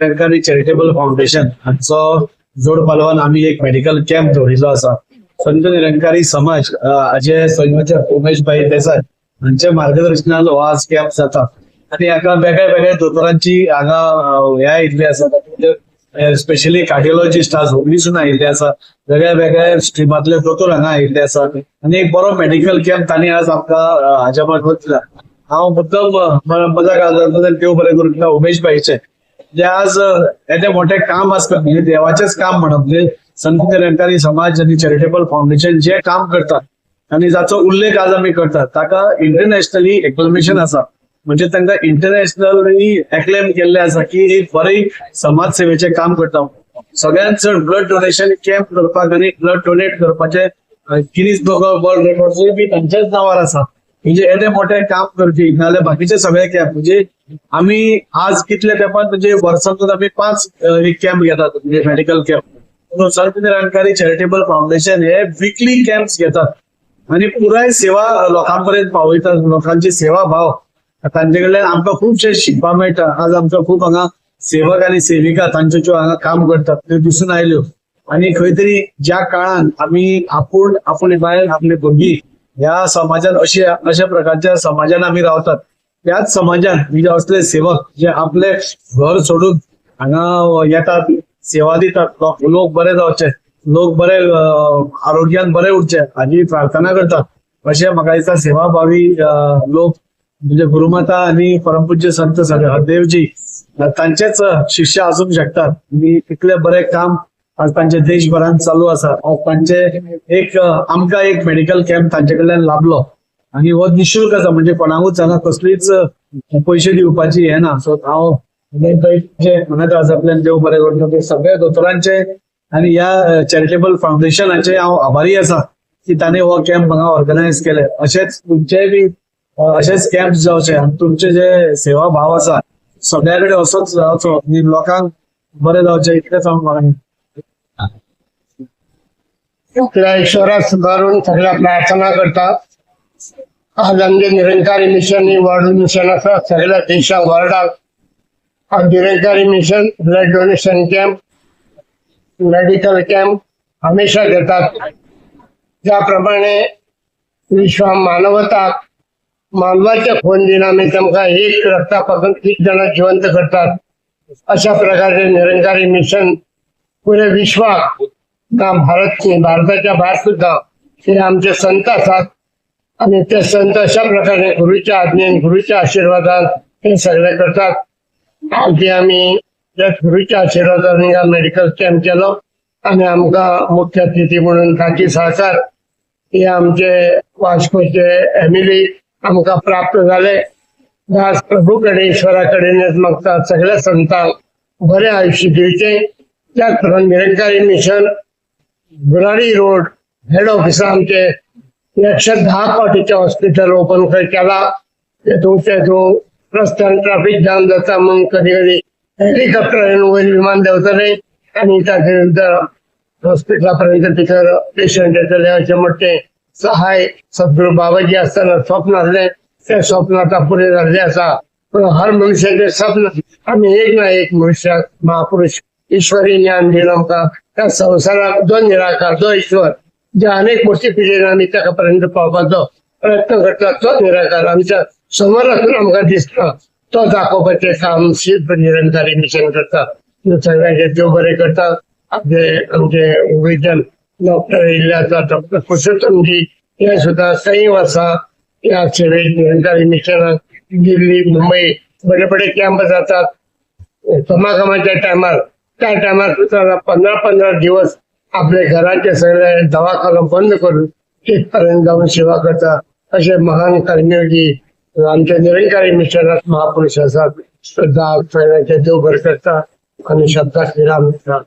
Nirankari charitable foundation हांचो जोड पालवान आमी एक मेडिकल कॅम्प दवरिल्लो आसा. संत निरंकारी समाज हाजे संयोजक उमेश भाई देसाय हांच्या मार्गदर्शनान हो आज कॅम्प जाता आनी हाका वेगळ्या वेगळ्या दोतोरांची हांगा हे आयिल्ली आसा. म्हणजे स्पेशली कार्डिओलॉजिस्ट आज हुबळीसून आयिल्ले आसा, वेगळ्या वेगळ्या स्ट्रिमांतले दोतोर हांगा आयिल्ले आसा आनी एक बरो मेडिकल कॅम्प तांणी आज आमकां हाज्या मार्फत दिला. हांव मुद्दम म्हज्या काळजांतल्यान देव बरें करूं दिता उमेश भाईचें, जे आज येदें मोठें काम आसता, म्हणजे देवाचेंच काम म्हणप. म्हणजे संत निरंकारी समाज आनी चॅरिटेबल फाउंडेशन जे काम करतात आनी जाचो उल्लेख आज आमी करतात ताका इंटरनॅशनली एक्लमेशन आसा. म्हणजे तांकां इंटरनॅशनली एक्लेम केल्लें आसा की एक बरें समाज सेवेचें काम करता. सगळ्यांत चड ब्लड डोनेशन कॅम्प करपाक आनी ब्लड डोनेट करपाचें गिनीज बुक ऑफ वर्ल्ड रेकॉर्डूय बी तांच्याच नांवार आसा. म्हणजे येदें मोठें काम करपी, नाजाल्यार बाकीचे सगळे कॅम्प म्हणजे आमी आज कितले तेंपान, म्हणजे वर्सांतून आमी 5 एक कॅम्प घेतात, म्हणजे medical camp. Sant Nirankari charitable foundation हे विकली कॅम्प्स घेतात आनी पुराय सेवा लोकां पर्यंत पावयतात. लोकांची सेवा भाव तांचे कडल्यान आमकां खुबशें शिकपाक मेळटा. आज आमकां खूब हांगा सेवक आनी सेविका तांच्यो ज्यो हांगा काम करतात त्यो दिसून आयल्यो आनी खंय तरी ज्या काळान आमी आपूण, आपले बायल, आपले भुरगीं ह्या समाजान अशे अशा प्रकारच्या समाजान आमी रावतात, त्याच समाजान म्हणजे असले सेवक जे आपले घर सोडून हांगा येतात, सेवा दितात, लोक बरे जावचे, लोक बरे आरोग्यान बरे उरचे हाजी प्रार्थना करतात. अशें म्हाका दिसता सेवाभावी लोक म्हणजे गुरुमाता आनी परमपूज्य संत हरदेवजी तांचेच शिष्य आसूंक शकतात. आनी इतलें बरें काम आज तांचे देशभरान चालू आसा. आज तांचे एक आमकां एक मेडिकल कॅम्प तांचे कडल्यान लाभलो आनी हो निशुल्क आसा, म्हणजे कोणाकूच हांगा कसलीच पयशे दिवपाची हे ना. सो हांव अनाथ देव बरें करूं सगळ्या दोतोरांचे आनी ह्या चॅरिटेबल फाउंडेशनाचे हांव आभारी आसा की तांणी हो कॅम्प हांगा ऑर्गनायज केले. अशेच तुमचेय बी अशेच कॅम्प जावचे आनी तुमचे जे सेवा भाव आसा सगळ्या कडेन असोच जावचो आनी लोकांक बरें जावचें इतलेंच हांव मागता. आपल्या ईश्वराक सुधारून सगळ्या प्रार्थना करता. आज आमचे निरंकारी मिशन ही वर्ल्ड मिशन आसा, सगळ्या देशाक वर्ल्डाक. आज Nirankari mission blood donation camp, medical camp हमेशा घेतात. ज्याप्रमाणे विश्व मानवता मानवाच्या खून दिना आमी तांकां एक रक्तापासून एक जण जिवंत करतात, अशा प्रकारचे निरंकारी मिशन पुरे विश्वाक ना भारत भारताच्या भायर सुद्धा हे आमचे संत आसात आणि ते संत अशा प्रकारे गुरुच्या आज्ञेन गुरुच्या आशीर्वादान हे सगळे करतात. आधी आमी त्या गुरुच्या आशीर्वादान हिंगा मेडिकल कॅम्प केलो आणि आमकां मुख्य अतिथी म्हणून ताची सहकार हे आमचे वास्कोचे एम एल ए आमकां प्राप्त जाले. दास प्रभू कडेन ईश्वरा कडेनच मागता सगळ्या संतांक बरें आयुश्य दिवचें. त्याच प्रमाणे Nirankari mission Burari road head ऑफिसा आमचे 110 कॉटीचे हॉस्पिटल ओपन केला. तेतून रस्त्यान ट्राफीक जाम जाता म्हणून कधी कधी हेलिकॉप्टर वयर विमान देंवतलें आनी ताजे नंतर हॉस्पिटला पर्यंत भितर पेशंट येतले अशें मोठें सहाय सद्गुरू बाबाजी आसतना स्वप्न आसलें, तें स्वप्न आतां पुरें जाल्लें आसा. पूण हर मनशाचें स्वप्न आमी एक ना एक मनुष्याक महापुरुष ईश्वरी ज्ञान दिवन आमकां त्या संवसाराक जो निराकार जो ईश्वर जे अनेक मोठी पिढीन आमी ताका पर्यंत पावपाचो प्रयत्न करता तो निराकार आमच्या समोर आसून आमकां दिसता तो दाखोवपाचें काम सिद्ध निरंकारी मिशन करता. सगळ्यांचे देव बरें करता. आमचे आमचे विजन डॉक्टर येयल्ले आसा, डॉक्टर पुरुषोत्तमजी हे सुद्दां कई वर्सां ह्या सेवेक निरंकारी मिशनाक दिल्ली मुंबई बरे बरे कॅम्प जातात. समागमाच्या टायमार त्या टायमार सुद्दां 15-15 दिवस आपले घराचे सगळे दवाखानो बंद करून तिथपर्यंत जाऊन सेवा करता. असे महान कर्मयोगी आमच्या निरंकारी मिशनात महापुरुष आसात. सुद्धा सगळ्यांचे देव बरें करता आणि शब्दात विराम दिता.